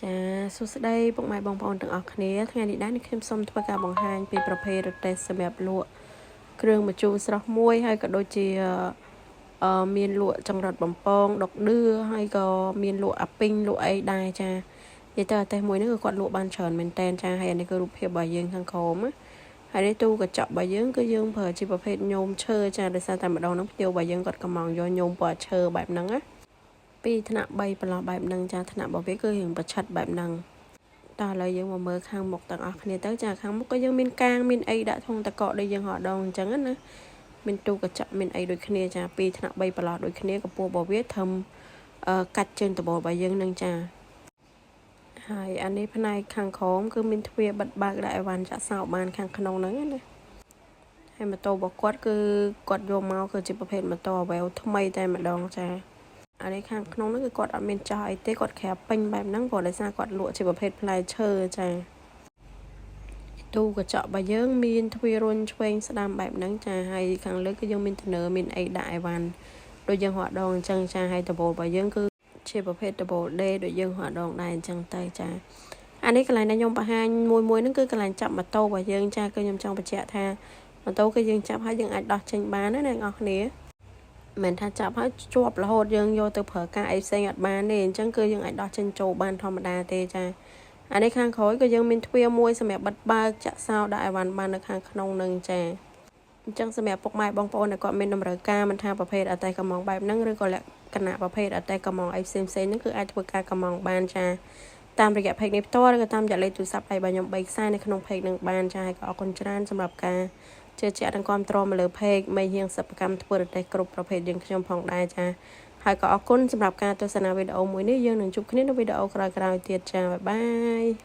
ចាសួស្តីពុកម៉ែបងប្អូនទាំងអស់គ្នាថ្ងៃនេះដែរនេះខ្ញុំសូមធ្វើការបង្ហាញពីប្រភេទរទេះសម្រាប់លក់គ្រឿងម្ជូរស្រស់មួយហើយក៏ដូចជាមានលក់ចង្រិតបំពងដុកឌឿហើយក៏មានលក់អាពីងលក់អីដែរចានិយាយទៅអាទេះមួយនេះគឺគាត់លក់បានច្រើនមែនតែនចាហើយអានេះគឺរូបភាពរបស់យើងខាងក្រោមណាហើយនេះទូកញ្ចក់របស់យើងគឺយើងប្រើជាប្រភេទញោមឈើចាដោយសារតែម្ដងហ្នឹងភ្ញៀវរបស់យើងគាត់កំងយកញោមពណ៌ឈើបែបហ្នឹងណាពីថ្នាក់3ប្រឡោះបែបហ្នឹងចាថ្នាក់របស់វាគឺរៀងប្រឆិតបែបហ្នឹងតោះឥឡូវយើងមកមើលខាងមុខទាំងអស់គ្នាទៅចាខាងមុខក៏យើងមានកាងមានអីដាក់ធុងតកកដូចយើងរកដងអញ្ចឹងណាមានទូកញ្ចក់មានអីដូចគ្នាចាពីថ្នាក់3ប្រឡោះដូចគ្នាកម្ពស់របស់វាធំកាច់ជើងដបលរបស់យើងនឹងចាហើយអានេះផ្នែកខាងក្រោមគឺមានទ្វារបិទបើកដាក់អីវ៉ាន់ចាក់សោបានខាងក្នុងហ្នឹងណាហើយម៉ូតូរបស់គាត់គឺគាត់យកមកគឺជាប្រភេទម៉ូតូអាវ៉ែវថ្មីតែម្ដងចាអានេះខាងក្នុងហ្នឹងគឺគាត់អត់មានចោះអីទេគាត់ក្រាបពេញបែបហ្នឹងព្រោះដោយសារគាត់លក់ជាប្រភេទផ្លែឈើចាទូកញ្ចក់របស់យើងមានទ្វាររុនឆ្វេងស្ដាំបែបហ្នឹងចាហើយខាងលើគឺយើងមានធនើមានអីដាក់អីវ៉ាន់ដូចយើងរកដងអញ្ចឹងចាហើយដបូលរបស់យើងគឺជាប្រភេទដបូលដេដូចយើងរកដងដែរអញ្ចឹងទៅចាអានេះកន្លែងដែលខ្ញុំបង្ហាញមួយមួយហ្នឹងគឺកន្លែងចាប់ម៉ូតូរបស់យើងចាគឺខ្ញុំចង់បញ្ជាក់ថាម៉ូតូគឺយើងចាប់ហើយយើងអាចដោះចេញបានណាអ្នកនរគ្នាមិនថាចាប់ហើយជាប់រហូតយើងយកទៅប្រើការអីផ្សេងអត់បានទេអញ្ចឹងគឺយើងអាចដោះចេញចូលបានធម្មតាទេចាអានេះខាងក្រោយក៏យើងមានទ្វារមួយសម្រាប់បិទបើកចាក់សោដាក់អីវ៉ាន់បាននៅខាងក្នុងនឹងចាអញ្ចឹងសម្រាប់ពុកម៉ែបងប្អូនដែលគាត់មានតម្រូវការមិនថាប្រភេទអតេកំងបែបហ្នឹងឬក៏លក្ខណៈប្រភេទអតេកំងអីផ្សេងផ្សេងហ្នឹងគឺអាចធ្វើការកំងបានចាតាមរយៈ page នេះផ្ទាល់ឬក៏តាមរយៈលេខទូរស័ព្ទដៃរបស់ខ្ញុំ3ខ្សែនៅក្នុង page នឹងបានចាហើយក៏អរគុណច្រើនសម្រាប់ការជឿជាក់និងគាំទ្រមកលើ page មេហៀងសិប្បកម្មធ្វើរទេះគ្រប់ប្រភេទយើងខ្ញុំផងដែរចាហើយក៏អរគុណសម្រាប់ការទស្សនាវីដេអូមួយនេះយើងនឹងជួបគ្នានៅវីដេអូក្រោយៗទៀតចាបាយបាយ។